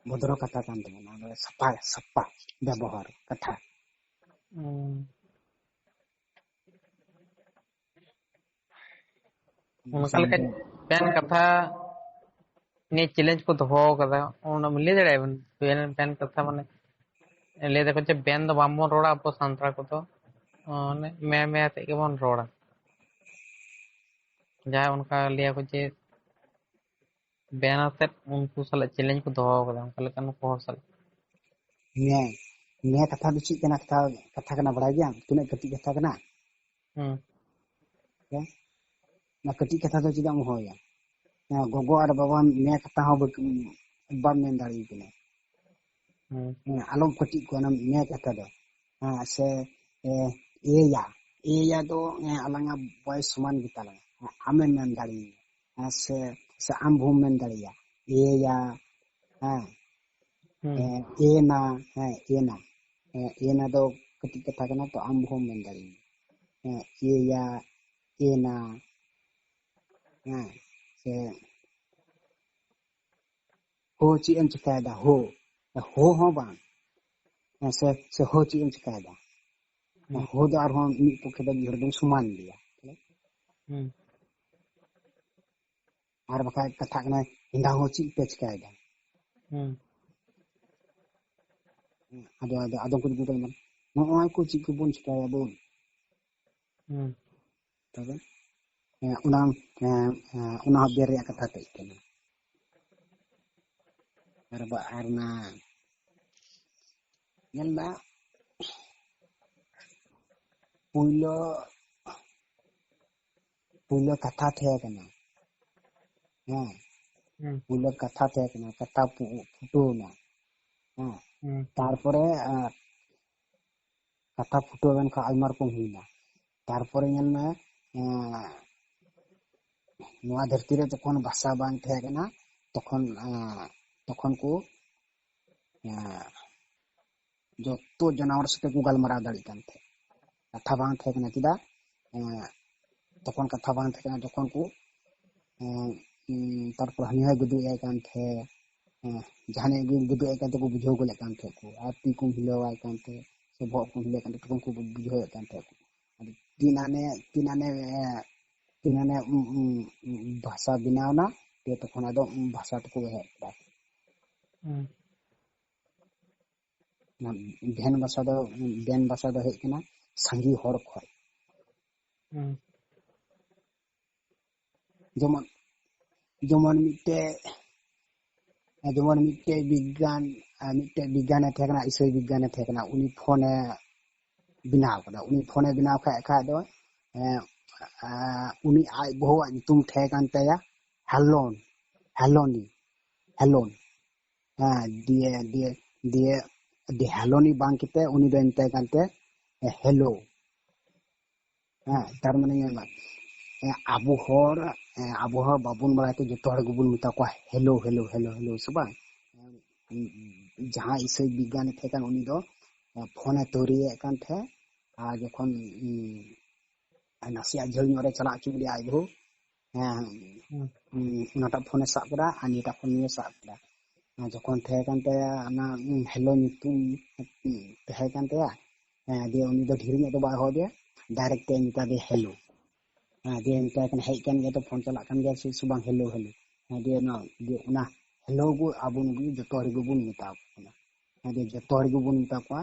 ᱵᱚᱫᱨᱚ ᱠᱟᱛᱷᱟ ᱠᱟᱱ ᱛᱟᱵᱚᱱᱟ, ᱚᱱᱟ ᱫᱚ ᱥᱟᱯᱷᱟ, ᱥᱟᱯᱷᱟ ᱵᱮᱵᱚᱦᱟᱨ ᱠᱟᱛᱷᱟ᱾ ᱚ᱾ ᱚᱱᱠᱟ ᱞᱮᱠᱟ ᱵᱮᱱ ᱠᱟᱛᱷᱟ ᱱᱤᱭᱟᱹ ᱪᱮᱞᱮᱧᱡᱽ ᱠᱚ ᱫᱚᱦᱚ ᱠᱟᱫᱟ, ᱚᱱᱟ ᱞᱟᱹᱭ ᱫᱟᱲᱮᱭᱟᱜᱼᱟ ᱵᱮᱱ? ᱵᱮᱱ, ᱵᱮᱱ ᱠᱟᱛᱷᱟ ᱢᱟᱱᱮ ᱞᱟᱹᱭ ᱫᱟᱠᱚ ᱡᱮ ᱵᱮᱱ ᱫᱚ ᱵᱟᱝᱵᱚᱱ ᱨᱚᱲᱟ ᱟᱵᱚ ᱥᱟᱱᱛᱟᱲ ᱠᱚᱫᱚ, ᱚ, ᱚᱱᱮ ᱢᱮ ᱢᱮ ᱟᱛᱮᱫ ᱜᱮᱵᱚᱱ ᱨᱚᱲᱟ᱾ ᱡᱟᱦᱟᱸᱭ ᱚᱱᱠᱟ ᱞᱟᱹᱭᱟᱠᱚ ᱡᱮ ᱵᱮᱱ ᱟᱛᱮᱫ ᱩᱱᱠᱩ ᱥᱟᱞᱟᱜ ᱪᱮᱞᱮᱧᱡᱽ ᱠᱚ ᱫᱚᱦᱚ ᱠᱟᱫᱟ, ᱚᱱᱠᱟ ᱞᱮᱠᱟ ᱱᱩᱠᱩ ᱦᱚᱲ ᱥᱟᱞᱟᱜ᱾ ᱱᱤᱭᱟᱹ, ᱱᱤᱭᱟᱹ ᱠᱟᱛᱷᱟ ᱫᱚ ᱪᱮᱫ ᱠᱟᱱᱟ? ᱠᱟᱛᱷᱟ, ᱠᱟᱛᱷᱟ ᱠᱟᱱᱟ, ᱵᱟᱲᱟᱭ ᱜᱮᱭᱟᱢ ᱛᱤᱱᱟᱹᱜ ᱠᱟᱹᱴᱤᱡ ᱠᱟᱛᱷᱟ ᱠᱟᱱᱟ? ᱦᱩᱸ᱾ ᱦᱮᱸ? ᱚᱱᱟ ᱠᱟᱹᱴᱤᱡ ᱠᱟᱛᱷᱟ ᱫᱚ ᱪᱮᱫᱟᱜ ᱮᱢ ᱦᱚᱦᱚᱭᱟ? ᱦᱮᱸ, ᱜᱚᱜᱚ ᱟᱨ ᱵᱟᱵᱟ ᱱᱤᱭᱟᱹ ᱠᱟᱛᱷᱟ ᱦᱚᱸ ᱵᱟᱠ-, ᱵᱟᱢ ᱢᱮᱱ ᱫᱟᱲᱮᱭᱟᱠᱤᱱᱟ᱾ ᱦᱩᱸ᱾ ᱦᱮᱸ, ᱟᱞᱚᱢ ᱠᱟᱹᱴᱤᱡ ᱠᱚᱣᱟ ᱚᱱᱟ ᱱᱤᱭᱟᱹ ᱠᱟᱛᱷᱟ ᱫᱚ᱾ ᱦᱮᱸ, ᱥᱮ ᱮ, ᱮᱭᱟ᱾ ᱮᱭᱟ ᱫᱚ, ᱮ, ᱟᱞᱟᱝᱟᱜ ᱵᱚᱭᱮᱥ ᱥᱚᱢᱟᱱ ᱜᱮᱛᱟᱞᱟᱝᱟ᱾ ᱟᱢᱮᱢ ᱢᱮᱱ ᱫᱟᱲᱮᱭᱟᱜᱼᱟ᱾ ᱦᱮᱸ, ᱥᱮ, ᱥᱮ ᱟᱢ ᱵᱟᱹᱦᱩᱢ ᱢᱮᱱ ᱫᱟᱲᱮᱭᱟᱜᱼᱟ᱾ ᱮᱭᱟ, ᱦᱮᱸ᱾ ᱦᱩᱸ᱾ ᱮ, ᱮᱱᱟ, ᱦᱮᱸ, ᱮᱱᱟ᱾ ᱮ, ᱮᱱᱟ ᱫᱚ ᱠᱟᱹᱴᱤᱡ ᱠᱟᱛᱷᱟ ᱠᱟᱱᱟ, ᱛᱚ ᱟᱢ ᱵᱟᱹᱦᱩᱢ ᱢᱮᱱ ᱫᱟᱲᱮᱭᱟᱜᱼᱟ᱾ ᱦᱮᱸ, ᱮᱭᱟ, ᱮᱱᱟ᱾ ᱦᱮᱸ, ᱥᱮ ᱦᱳ ᱪᱮᱫ ᱮᱢ ᱪᱤᱠᱟᱭᱮᱫᱟ? ᱦᱳ᱾ ᱦᱳ ᱦᱚᱸ ᱵᱟᱝ᱾ ᱦᱮᱸ, ᱥᱮ, ᱥᱮ ᱦᱳ ᱪᱮᱫ ᱮᱢ ᱪᱤᱠᱟᱭᱮᱫᱟ? ᱦᱩᱸ᱾ ᱦᱳ ᱫᱚ ᱟᱨᱦᱚᱸ ᱢᱤᱫ ᱯᱚᱠᱷᱮ ᱫᱚ ᱢᱤᱫ ᱦᱚᱲ ᱫᱚᱢ ᱥᱚᱢᱟᱱ ᱜᱮᱭᱟ᱾ ᱦᱩᱸ᱾ ᱟᱨ ᱵᱟᱠᱷᱟᱡ ᱠᱟᱛᱷᱟ ᱠᱟᱱᱟ, ᱮᱸᱰᱟ ᱦᱚᱸ ᱪᱮᱫ ᱯᱮ ᱪᱤᱠᱟᱭᱮᱫᱟ? ᱦᱩᱸ᱾ ᱟᱫᱚ, ᱟᱫᱚ, ᱟᱫᱚ ᱠᱚ ᱢᱮᱱᱟ, ᱱᱚᱜᱼᱚᱭ ᱠᱚ ᱪᱮᱫ ᱠᱚᱵᱚᱱ ᱪᱤᱠᱟᱭᱟ ᱵᱚᱱ? ᱦᱩᱸ᱾ ᱛᱚᱵᱮ, ᱦᱮᱸ, ᱚᱱᱟ, ᱦᱮᱸ, ᱦᱮᱸ, ᱚᱱᱟ ᱦᱚᱸ ᱵᱮᱨ ᱨᱮᱭᱟᱜ ᱠᱟᱛᱷᱟ ᱛᱮᱫ ᱠᱟᱱᱟ᱾ ᱟᱨ ᱵᱟ-, ᱟᱨ ᱚᱱᱟ, ᱧᱮᱞ ᱢᱮ, ᱯᱩᱭᱞᱳ, ᱯᱩᱭᱞᱳ ᱠᱟᱛᱷᱟ ᱛᱟᱦᱮᱸ ᱠᱟᱱᱟ᱾ ᱦᱮᱸ, ᱦᱩᱸ᱾ ᱯᱩᱭᱞᱳ ᱠᱟᱛᱷᱟ ᱛᱟᱦᱮᱸ ᱠᱟᱱᱟ, ᱠᱟᱛᱷᱟ ᱯᱩ-, ᱯᱷᱩᱴᱟᱹᱣ ᱮᱱᱟ᱾ ᱦᱮᱸ, ᱦᱩᱸ᱾ ᱛᱟᱨᱯᱚᱨᱮ, ᱟᱸ, ᱠᱟᱛᱷᱟ ᱯᱷᱩᱴᱟᱹᱣ ᱞᱮᱱᱠᱷᱟᱱ ᱟᱭᱢᱟ ᱨᱚᱠᱚᱢ ᱦᱩᱭᱱᱟ᱾ ᱛᱟᱨᱯᱚᱨᱮ ᱧᱮᱞ ᱢᱮ, ᱮᱸ, ᱱᱚᱣᱟ ᱫᱷᱟᱹᱨᱛᱤ ᱨᱮ ᱡᱚᱠᱷᱚᱱ ᱵᱷᱟᱥᱟ ᱵᱟᱝ ᱛᱟᱦᱮᱸ ᱠᱟᱱᱟ, ᱛᱚᱠᱷᱚᱱ, ᱮᱸ, ᱛᱚᱠᱷᱚᱱ ᱠᱚ, ᱮᱸ, ᱡᱚᱛᱚ ᱡᱟᱱᱣᱟᱨ ᱥᱟᱛᱮ ᱠᱚ ᱜᱟᱞᱢᱟᱨᱟᱣ ᱫᱟᱲᱮᱭᱟᱜ ᱠᱟᱱ ᱛᱟᱦᱮᱸᱫ᱾ ᱠᱟᱛᱷᱟ ᱵᱟᱝ ᱛᱟᱦᱮᱸ ᱠᱟᱱᱟ, ᱪᱮᱫᱟᱜ? ᱮᱸ, ᱛᱚᱠᱷᱚᱱ ᱠᱟᱛᱷᱟ ᱵᱟᱝ ᱛᱟᱦᱮᱸ ᱠᱟᱱᱟ, ᱡᱚᱠᱷᱚᱱ ᱠᱚ, ᱮᱸ, ᱩᱸ, ᱛᱟᱨᱯᱚᱨ ᱦᱟᱹᱱᱤ ᱦᱚᱸᱭ ᱜᱩᱫᱩᱭ ᱟᱭ ᱠᱟᱱ ᱛᱟᱦᱮᱸᱫ, ᱮᱸ, ᱡᱟᱦᱟᱱᱤᱡ ᱜᱮ ᱜᱩᱫᱩᱭ ᱟᱭ ᱠᱟᱱ ᱛᱟᱦᱮᱸᱫ, ᱠᱚ ᱵᱩᱡᱷᱟᱹᱣ ᱜᱚᱫᱮᱫ ᱠᱟᱱ ᱛᱟᱦᱮᱸᱫ ᱠᱚ, ᱟᱨ ᱛᱤ ᱠᱚᱢ ᱦᱤᱞᱟᱹᱣᱟᱭ ᱠᱟᱱ ᱛᱟᱦᱮᱸᱫ, ᱥᱮ ᱵᱚᱦᱚᱜ ᱠᱚᱢ ᱦᱤᱞᱟᱹᱣ ᱠᱟᱱ ᱛᱟᱦᱮᱸᱫ, ᱛᱚᱠᱷᱚᱱ ᱠᱚ ᱵᱩᱡᱷᱟᱹᱣᱮᱫ ᱠᱟᱱ ᱛᱟᱦᱮᱸᱫ ᱠᱚ᱾ ᱟᱫᱚ ᱛᱤᱱ ᱟᱱᱮ, ᱛᱤᱱ ᱟᱱᱮ, ᱮᱸ, ᱛᱤᱱ ᱟᱱᱮ, ᱩᱸ, ᱩᱸ, ᱩᱸ, ᱵᱷᱟᱥᱟ ᱵᱮᱱᱟᱣ ᱮᱱᱟ, ᱛᱚᱠᱷᱚᱱ ᱟᱫᱚ, ᱩᱸ, ᱵᱷᱟᱥᱟ ᱛᱮᱠᱚ ᱦᱮᱡ ᱠᱮᱫᱟ᱾ ᱦᱩᱸ᱾ ᱚᱱᱟ ᱵᱷᱮᱱ ᱵᱷᱟᱥᱟ ᱫᱚ, ᱵᱷᱮᱱ ᱵᱷᱟᱥᱟ ᱫᱚ ᱦᱮᱡ ᱠᱟᱱᱟ ᱥᱟᱸᱜᱮ ᱦᱚᱲ ᱠᱷᱚᱡ᱾ ᱦᱩᱸ᱾ ᱡᱮᱢᱚᱱ, ᱡᱮᱢᱚᱱ ᱢᱤᱫᱴᱮᱡ, ᱡᱮᱢᱚᱱ ᱢᱤᱫᱴᱮᱡ ᱵᱤᱜᱽᱜᱟᱱ, ᱟᱨ ᱢᱤᱫᱴᱮᱡ ᱵᱤᱜᱽᱜᱟᱱᱮ ᱛᱟᱦᱮᱸ ᱠᱟᱱᱟ, ᱤᱥᱟᱹᱭ ᱵᱤᱜᱽᱜᱟᱱᱮ ᱛᱟᱦᱮᱸ ᱠᱟᱱᱟ, ᱩᱱᱤ ᱯᱷᱳᱱᱮ ᱵᱮᱱᱟᱣ ᱠᱟᱫᱟ᱾ ᱩᱱᱤ ᱯᱷᱳᱱᱮ ᱵᱮᱱᱟᱣ ᱠᱷᱟᱡ, ᱠᱷᱟᱡ ᱫᱚ, ᱮᱸ, ᱟᱸ, ᱩᱱᱤ ᱟᱡ ᱵᱟᱹᱦᱩᱣᱟᱜ ᱧᱩᱛᱩᱢ ᱛᱟᱦᱮᱸ ᱠᱟᱱ ᱛᱟᱭᱟ ᱦᱮᱞᱳᱱ, ᱦᱮᱞᱳᱱᱤ, ᱦᱮᱞᱳᱱ᱾ ᱦᱮᱸ, ᱫᱤᱭᱮ, ᱫᱤᱭᱮ, ᱫᱤᱭᱮ, ᱫᱤᱭᱮ ᱦᱮᱞᱳᱱᱤ ᱵᱟᱝ ᱠᱟᱛᱮ ᱩᱱᱤ ᱫᱚᱭ ᱢᱮᱛᱟᱭ ᱠᱟᱱ ᱛᱮ, ᱦᱮᱞᱳ᱾ ᱦᱮᱸ, ᱛᱟᱨ ᱢᱟᱱᱮ ᱧᱮᱞ ᱢᱮ, ᱮ, ᱟᱵᱚ ᱦᱚᱲ, ᱮ, ᱟᱵᱚ ᱦᱚᱲ ᱵᱟᱵᱚᱱ ᱵᱟᱲᱟᱭ ᱛᱮ ᱡᱚᱛᱚ ᱦᱚᱲ ᱜᱮᱵᱚᱱ ᱢᱮᱛᱟ ᱠᱚᱣᱟ ᱦᱮᱞᱳ, ᱦᱮᱞᱳ, ᱦᱮᱞᱳ, ᱦᱮᱞᱳ, ᱥᱮ ᱵᱟᱝ? ᱡᱟᱦᱟᱸ ᱤᱥᱟᱹᱭ ᱵᱤᱜᱽᱜᱟᱱᱤ ᱛᱟᱦᱮᱸ ᱠᱟᱱ, ᱩᱱᱤ ᱫᱚ, ᱮ, ᱯᱷᱳᱱᱮ ᱛᱳᱨᱤᱭᱮᱫ ᱠᱟᱱ ᱛᱟᱦᱮᱸᱫ, ᱟᱨ ᱡᱚᱠᱷᱚᱱ, ᱩᱢ, ᱟᱨ ᱱᱟᱥᱮᱭᱟᱜ ᱡᱷᱟᱹᱞ ᱧᱚᱜ ᱨᱮ ᱪᱟᱞᱟᱜ ᱦᱚᱪᱚ ᱠᱮᱫᱮᱭᱟ ᱟᱡ ᱵᱟᱹᱦᱩ᱾ ᱦᱮᱸ, ᱦᱩᱸ᱾ ᱦᱩᱸ, ᱚᱱᱟᱴᱟᱜ ᱯᱷᱳᱱᱮ ᱥᱟᱵ ᱠᱮᱫᱟ ᱟᱨ ᱱᱤᱭᱟᱹᱴᱟᱜ ᱯᱷᱳᱱ ᱱᱤᱭᱮ ᱥᱟᱵ ᱠᱮᱫᱟ᱾ ᱟᱨ ᱡᱚᱠᱷᱚᱱ ᱛᱟᱦᱮᱸ ᱠᱟᱱ ᱛᱟᱭᱟ ᱚᱱᱟ, ᱩᱸ, ᱦᱮᱞᱳ ᱧᱩᱛᱩᱢ, ᱩᱸ, ᱛᱟᱦᱮᱸ ᱠᱟᱱ ᱛᱟᱭᱟ, ᱦᱮᱸ, ᱫᱤᱭᱮ ᱩᱱᱤ ᱫᱚ ᱰᱷᱮᱨ ᱧᱚᱜ ᱫᱚ ᱵᱟᱭ ᱦᱚᱦᱚ ᱫᱮᱭᱟ, ᱰᱟᱭᱨᱮᱠᱴ ᱮ ᱢᱮᱛᱟ ᱫᱮᱭᱟ ᱦᱮᱞᱳ᱾ ᱦᱮᱸ, ᱫᱤᱭᱮ ᱢᱮᱛᱟᱭ ᱠᱟᱱᱟ, ᱦᱮᱡ ᱠᱟᱱ ᱜᱮᱭᱟ ᱛᱚ, ᱯᱷᱳᱱ ᱪᱟᱞᱟᱜ ᱠᱟᱱ ᱜᱮᱭᱟ ᱥᱮ, ᱥᱮ ᱵᱟᱝ, ᱦᱮᱞᱳ, ᱦᱮᱞᱳ᱾ ᱦᱮᱸ, ᱫᱤᱭᱮ ᱚᱱᱟ, ᱫᱤᱭᱮ ᱚᱱᱟ ᱦᱮᱞᱳ ᱜᱮ ᱟᱵᱚ ᱱᱩᱠᱩ ᱡᱚᱛᱚ ᱦᱚᱲ ᱜᱮᱵᱚᱱ ᱢᱮᱛᱟ ᱠᱚ ᱠᱟᱱᱟ᱾ ᱦᱮᱸ, ᱫᱤᱭᱮ ᱡᱚᱛᱚ ᱦᱚᱲ ᱜᱮᱵᱚᱱ ᱢᱮᱛᱟ ᱠᱚᱣᱟ,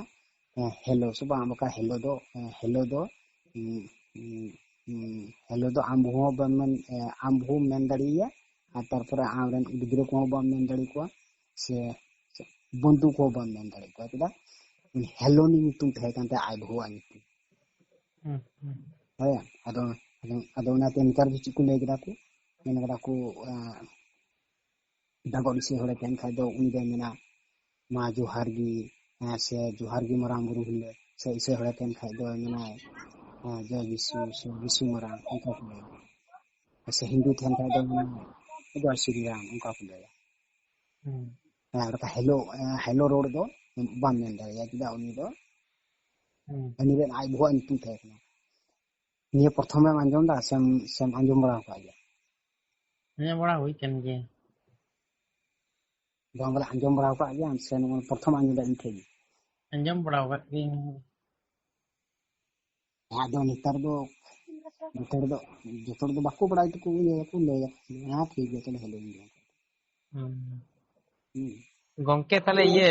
ᱦᱮᱸ, ᱦᱮᱞᱳ, ᱥᱮ ᱵᱟᱝ? ᱵᱟᱠᱷᱟᱱ ᱦᱮᱞᱳ ᱫᱚ, ᱦᱮᱸ, ᱦᱮᱞᱳ ᱫᱚ, ᱩᱸ, ᱩᱸ, ᱩᱸ, ᱦᱮᱞᱳ ᱫᱚ ᱟᱢ ᱦᱚᱸ ᱵᱟᱢ ᱢᱮᱱ, ᱮ, ᱟᱢ ᱦᱚᱸᱢ ᱢᱮᱱ ᱫᱟᱲᱮᱭᱟᱭᱟ, ᱟᱨ ᱛᱟᱨᱯᱚᱨᱮ ᱟᱢᱨᱮᱱ ᱜᱤᱫᱽᱨᱟᱹ ᱠᱚᱦᱚᱸ ᱵᱟᱢ ᱢᱮᱱ ᱫᱟᱲᱮ ᱠᱚᱣᱟ, ᱥᱮ, ᱥᱮ ᱵᱚᱱᱫᱷᱩ ᱠᱚᱦᱚᱸ ᱵᱟᱢ ᱢᱮᱱ ᱫᱟᱲᱮ ᱠᱚᱣᱟ᱾ ᱪᱮᱫᱟᱜ? ᱩᱱᱤ ᱦᱮᱞᱳ ᱱᱤ ᱧᱩᱛᱩᱢ ᱛᱟᱦᱮᱸ ᱠᱟᱱ ᱛᱟᱭᱟ ᱟᱡ ᱵᱟᱹᱦᱩᱣᱟᱜ ᱧᱩᱛᱩᱢ᱾ ᱦᱩᱸ, ᱦᱩᱸ᱾ ᱦᱳᱭ, ᱟᱫᱚ, ᱟᱫᱚ, ᱟᱫᱚ ᱚᱱᱟᱛᱮ ᱱᱮᱛᱟᱨ ᱫᱚ ᱪᱮᱫ ᱠᱚ ᱞᱟᱹᱭ ᱠᱮᱫᱟ ᱠᱚ? ᱢᱮᱱ ᱠᱟᱫᱟ ᱠᱚ, ᱮ, ᱰᱟᱸᱜᱚᱨ ᱤᱥᱟᱹᱭ ᱦᱚᱲᱮ ᱛᱟᱦᱮᱱ ᱠᱷᱟᱡ ᱫᱚ ᱩᱱᱤ ᱫᱚᱭ ᱢᱮᱱᱟ, "ᱢᱟ ᱡᱚᱦᱟᱨ ᱜᱮ", ᱦᱮᱸ, ᱥᱮ "ᱡᱚᱦᱟᱨ ᱜᱮ ᱢᱟᱨᱟᱝ ᱵᱩᱨᱩ ᱦᱤᱞᱳᱜ", ᱥᱮ ᱤᱥᱟᱹᱭ ᱦᱚᱲᱮ ᱛᱟᱦᱮᱱ ᱠᱷᱟᱡ ᱫᱚᱭ ᱢᱮᱱᱟ, ᱦᱮᱸ, "ᱡᱚᱭ ᱡᱤᱥᱩ", ᱥᱮ "ᱡᱤᱥᱩ ᱢᱟᱨᱟᱝ", ᱚᱱᱠᱟ ᱠᱚ ᱞᱟᱹᱭᱟ᱾ ᱥᱮ ᱦᱤᱱᱫᱩ ᱛᱟᱦᱮᱱ ᱠᱷᱟᱡ ᱫᱚ ᱢᱮᱱᱟ, "ᱡᱚᱭ ᱥᱨᱤ ᱨᱟᱢ", ᱚᱱᱠᱟ ᱠᱚ ᱞᱟᱹᱭᱟ᱾ ᱦᱩᱸ᱾ ᱦᱮᱸ, ᱟᱨ ᱵᱟᱠᱷᱟᱡ ᱦᱮᱞᱳ, ᱦᱮᱸ, ᱦᱮᱞᱳ ᱨᱚᱲ ᱫᱚ ᱵᱟᱢ ᱢᱮᱱ ᱫᱟᱲᱮᱭᱟᱜᱼᱟ, ᱪᱮᱫᱟᱜ ᱩᱱᱤ ᱫᱚ ᱦᱩᱸ᱾ ᱩᱱᱤ ᱨᱮᱱ ᱟᱡ ᱵᱟᱹᱦᱩᱣᱟᱜ ᱧᱩᱛᱩᱢ ᱛᱟᱦᱮᱸ ᱠᱟᱱᱟ᱾ ᱱᱤᱭᱟᱹ ᱯᱨᱚᱛᱷᱚᱢᱮᱢ ᱟᱸᱡᱚᱢ ᱫᱟ ᱥᱮᱢ, ᱥᱮᱢ ᱟᱸᱡᱚᱢ ᱵᱟᱲᱟ ᱟᱠᱟᱫ ᱜᱮᱭᱟ? ᱟᱸᱡᱚᱢ ᱵᱟᱲᱟ ᱦᱩᱭ ᱠᱟᱱ ᱜᱮᱭᱟ᱾ ᱵᱟᱝ ᱵᱚᱞᱮ ᱟᱸᱡᱚᱢ ᱵᱟᱲᱟ ᱟᱠᱟᱫ ᱜᱮᱭᱟᱢ ᱥᱮ ᱱᱚᱣᱟ ᱯᱨᱚᱛᱷᱚᱢ ᱟᱸᱡᱚᱢ ᱫᱟ ᱤᱧ ᱴᱷᱮᱡ ᱜᱮ? ᱟᱸᱡᱚᱢ ᱵᱟᱲᱟ ᱟᱠᱟᱫ ᱜᱤᱭᱟᱹᱧ᱾ ᱟᱫᱚ ᱱᱮᱛᱟᱨ ᱫᱚ ᱡᱚᱛᱚ ᱦᱚᱲ ᱫᱚ, ᱡᱚᱛᱚ ᱦᱚᱲ ᱫᱚ ᱵᱟᱠᱚ ᱵᱟᱲᱟᱭ ᱛᱮᱠᱚ ᱤᱭᱟᱹᱭᱟᱠᱚ, ᱞᱟᱹᱭᱟᱠᱚ᱾ ᱦᱮᱸ, ᱴᱷᱤᱠ ᱜᱮᱭᱟ, ᱛᱟᱦᱞᱮ ᱦᱮᱞᱳ ᱤᱧ ᱞᱟᱹᱭᱟ᱾ ᱦᱩᱸ᱾ ᱦᱩᱸ᱾ ᱜᱚᱝᱠᱮ, ᱛᱟᱦᱞᱮ ᱤᱭᱟᱹ,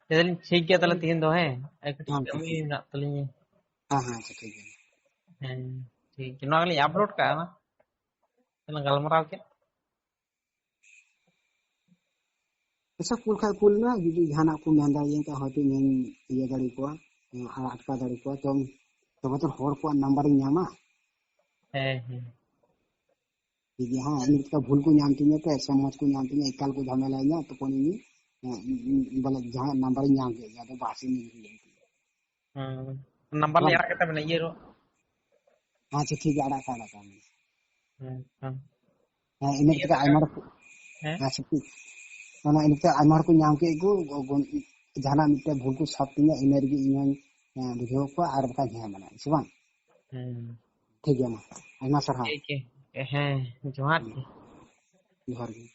ᱞᱟᱹᱭ ᱫᱟᱞᱤᱧ ᱴᱷᱤᱠ ᱜᱮᱭᱟ ᱛᱟᱦᱞᱮ ᱛᱤᱦᱤᱧ ᱫᱚ, ᱦᱮᱸ? ᱟᱨ ᱠᱟᱹᱴᱤᱡ ᱦᱮᱸ, ᱴᱷᱤᱠ ᱠᱟᱹᱢᱤ ᱜᱮᱭᱟ᱾ ᱢᱮᱱᱟᱜ ᱛᱟᱹᱞᱤᱧᱟ᱾ ᱦᱮᱸ, ᱦᱮᱸ, ᱟᱪᱪᱷᱟ, ᱴᱷᱤᱠ ᱜᱮᱭᱟ᱾ ᱦᱮᱸ, ᱴᱷᱤᱠ ᱜᱮᱭᱟ᱾ ᱱᱚᱣᱟ ᱜᱮᱞᱤᱧ ᱟᱯᱞᱳᱰ ᱠᱟᱜᱼᱟ, ᱚᱱᱟ ᱛᱟᱦᱞᱮ ᱜᱟᱞᱢᱟᱨᱟᱣ ᱠᱮᱫ᱾ ᱟᱪᱪᱷᱟ, ᱠᱩᱞ ᱠᱷᱟᱡ ᱠᱩᱞ ᱢᱮ, ᱡᱩᱫᱤ ᱡᱟᱦᱟᱱᱟᱜ ᱠᱚ ᱢᱮᱱ ᱫᱟᱲᱮᱭᱟᱜ ᱠᱷᱟᱡ ᱦᱚᱭᱛᱳ ᱤᱧ ᱤᱭᱟᱹ ᱫᱟᱲᱮ ᱠᱚᱣᱟ, ᱟᱨ ᱟᱴᱠᱟᱣ ᱫᱟᱲᱮ ᱠᱚᱣᱟ, ᱛᱚ ᱛᱚᱵᱮ ᱛᱚ ᱦᱚᱲ ᱠᱚᱣᱟᱜ ᱱᱟᱢᱵᱟᱨ ᱤᱧ ᱧᱟᱢᱟ᱾ ᱦᱮᱸ, ᱦᱮᱸ᱾ ᱡᱩᱫᱤ ᱦᱮᱸ, ᱢᱤᱫ ᱠᱟ ᱵᱷᱩᱞ ᱠᱚ ᱧᱟᱢ ᱛᱤᱧᱟ, ᱛᱚ ᱮᱥᱮᱢᱮᱥ ᱠᱚ ᱧᱟᱢ ᱛᱤᱧᱟ, ᱮᱠᱟᱞ ᱠᱚ ᱡᱷᱟᱢᱮᱞᱟᱭᱤᱧᱟ, ᱛᱚᱠᱷᱚᱱ ᱤᱧ, ᱦᱮᱸ, ᱵᱚᱞᱮ ᱡᱟᱦᱟᱸ ᱱᱟᱢᱵᱟᱨ ᱤᱧ ᱧᱟᱢ ᱠᱮᱫ ᱜᱮᱭᱟ, ᱟᱫᱚ ᱵᱟᱥ ᱤᱧ ᱤᱫᱤ ᱠᱮᱫ ᱜᱮᱭᱟ᱾ ᱦᱮᱸ, ᱱᱟᱢᱵᱟᱨ ᱞᱤᱧ ᱟᱲᱟᱜ ᱠᱟᱛᱟ ᱵᱮᱱᱟ ᱤᱭᱟᱹ ᱨᱮ᱾ ᱟᱪᱪᱷᱟ, ᱴᱷᱤᱠ ᱜᱮᱭᱟ, ᱟᱲᱟᱜ ᱠᱟᱜ, ᱟᱲᱟᱜ ᱠᱟᱜ ᱢᱮ᱾ ᱦᱮᱸ, ᱦᱮᱸ᱾ ᱦᱮᱸ, ᱤᱱᱟᱹ ᱠᱟᱛᱮ ᱟᱭᱢᱟ ᱨᱚᱠᱚᱢ, ᱦᱮᱸ? ᱟᱪᱪᱷᱟ, ᱴᱷᱤᱠ᱾ ᱚᱱᱟ ᱤᱱᱟᱹ ᱠᱟᱛᱮ ᱟᱭᱢᱟ ᱦᱚᱲ ᱠᱚ ᱧᱟᱢ ᱠᱮᱫ ᱠᱚ, ᱜᱚ-, ᱜᱚ-, ᱡᱟᱦᱟᱱᱟᱜ ᱢᱤᱫᱴᱮᱱ ᱵᱷᱩᱞ ᱠᱚ ᱥᱟᱵ ᱛᱤᱧᱟ, ᱤᱱᱟᱹ ᱨᱮᱜᱮ ᱤᱧ ᱦᱚᱸᱧ, ᱮᱸ, ᱵᱩᱡᱷᱟᱹᱣ ᱠᱚᱣᱟ, ᱟᱨ ᱵᱟᱠᱷᱟᱱ ᱦᱮᱸ ᱢᱟᱱᱮ, ᱥᱮ ᱵᱟᱝ? ᱦᱮᱸ᱾ ᱴᱷᱤᱠ ᱜᱮᱭᱟ, ᱢᱟ, ᱟᱭᱢᱟ ᱥᱟᱨᱦᱟᱣ᱾ ᱴᱷᱤᱠ ᱜᱮ᱾ ᱦᱮᱸ, ᱡᱚᱦᱟᱨ ᱜᱮ᱾ ᱡᱚᱦᱟᱨ ᱜᱮ᱾